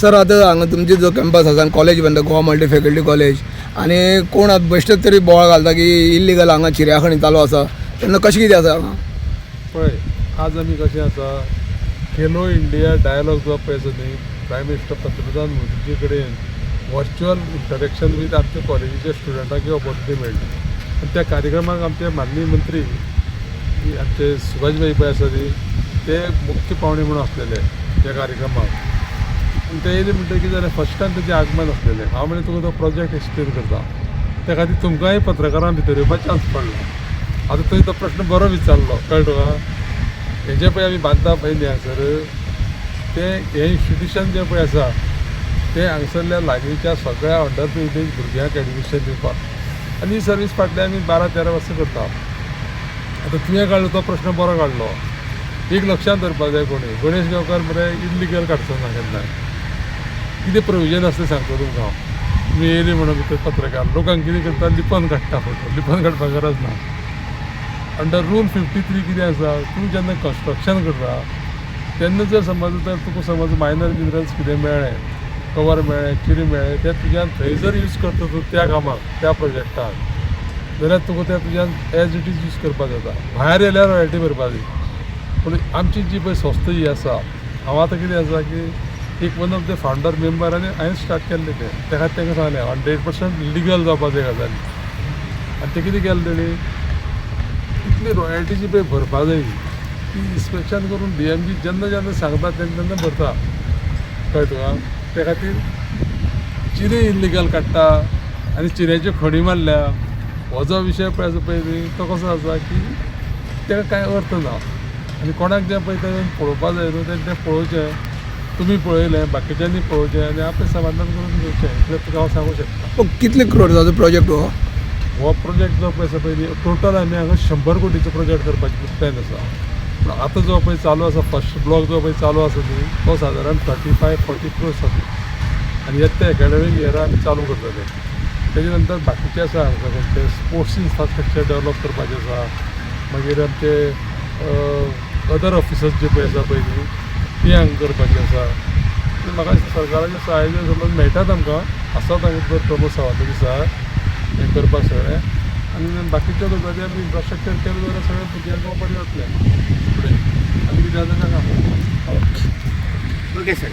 Sir, आतां हांगा तुमचे जो कॅम्पस आसा, कॉलेज बांदता, गोवा मल्टी फॅकल्टी कॉलेज, आनी कोण आतां बेश्टेच तरी बोवाळ घालता की इल्लिगल हांगा चिऱ्या खणी चालू आसा, तेन्ना कशें कितें आसा हांगा? पळय, आज आमी कशें आसा, खेलो इंडिया डायलॉग जो पळय आसा न्ही, प्रायम मिनिस्टर पंतप्रधान मोदीजी कडेन वर्च्युअल इंटरेक्शन वीथ आमच्या कॉलेजीच्या स्टुडंटांक ही ऑपॉर्चुनिटी मेळ्ळी आनी त्या कार्यक्रमाक आमचे माननीय मंत्री आमचे सुभाष भाई पळय आसा न्ही, ते मुख्य पावणे म्हणून आसलेले त्या कार्यक्रमाक. आनी ते येयले म्हणटकीर कितें जालें, फर्स्ट टायम तेजें आगमन आसलेलें. हांव म्हणलें, तुका तो प्रोजेक्ट एक्सप्लेन करता, त्या खातीर तुमकांय पत्रकारां भितर येवपाक चान्स पडला. आतां तुवें तो प्रश्न बरो विचारलो, कळ्ळें तुका? हें जें पळय आमी बांदता पळय न्ही हांगसर, तें हें इन्स्टिट्यूशन जें पळय आसा, तें हांगसरल्या लागींच्या सगळ्या अंडर प्रिविलेज भुरग्यांक एडमिशन दिवपाक, आनी ही सर्वीस फाटल्या आमी 12-13 वर्सां करता. आतां तुवें काडलो तो प्रश्न बरो काडलो. एक लक्षांत दवरपाक जाय, कोणी गणेश गांवकार मरे इल्लिगल काडचो ना केन्ना. कितें प्रोविजन आसता सांगता तुमकां हांव. तुमी येयली म्हणून भितर पत्रकार, लोकांक कितें करता, लिपोन काडटा फोटो. लिपोन काडपाक गरज ना. अंडर रूल 53 कितें आसा, तूं जेन्ना कन्स्ट्रक्शन करता तेन्ना जर समज तर तुका समज मायनर मिनरल्स कितें मेळ्ळें, कवर मेळ्ळें, कितें मेळ्ळें, तें तुज्यान थंय जर यूज करता तूं त्या कामाक, त्या प्रोजेक्टाक, जाल्यार तुका तें तुज्यान एज it is use करपाक जाता. भायर येयल्यार रॉयल्टी भरपा जाय. पूण आमची जी पळय संस्था ही आसा, हांव आतां कितें आसा की एक one of the founder member आनी हांवें स्टार्ट केल्लें तें. त्या खातीर तांकां सांगलें, 100% लिगल जावपा जाय गजाली. आनी तें कितें केलें तेणी, इतली रॉयल्टी जी पळय भरपा जाय ती इन्स्पेक्शन करून डीएमजी जेन्ना जेन्ना सांगता तेन्ना तेन्ना भरता, कळ्ळें तुका? त्या खातीर चिरे इल्लिगल काडटा आनी चिऱ्याच्यो खणी मारल्या, हो जो विशय पळय आसा पळय न्ही, तो कसो आसा की ताका कांय अर्थ ना. आनी कोणाक जें पळय तें पळोवपा जाय न्हू, तें पळोवचें. तुमी पळयलें, बाकीच्यांनी पळोवचें आनी आपलें समाधान करून घेवचें, इतलें तुका हांव सांगूंक शकता. कितले क्रोर्साचो प्रोजेक्ट हो? हो प्रोजेक्ट जो पळय आसा पळय, टोटल आमी हांगा 100 कोटीचो प्रोजेक्ट करपाचो प्लॅन आसा. पूण आतां जो पळय चालू आसा, फर्स्ट ब्लॉक जो पळय चालू आसा न्ही, तो सादारण 35-40 क्रोर्स आसा आनी येता एकाडेमीक इयरा आमी चालू करतले. तेजे नंतर बाकीचे आसा, हांगा खंयचे स्पोर्ट्स इन्फ्रास्ट्रक्चर डेवलप करपाचें आसा. मागीर आमचे अदर ऑफिसर्स जे पळय आसा पळय न्ही, ती हांगा करपाची आसा. म्हाका दिसता सरकाराचें सहाय्य समज मेळटात आमकां, आसात हांगा प्रमोद सावंत दिसा हें करपाक सगळें. आनी बाकीच्यो गजाली आमी इन्फ्रास्ट्रक्चर केलें जाल्यार सगळें भुरग्यांक बरें जातलें फुडें. आनी कितें आसा सांगा. Okay sir.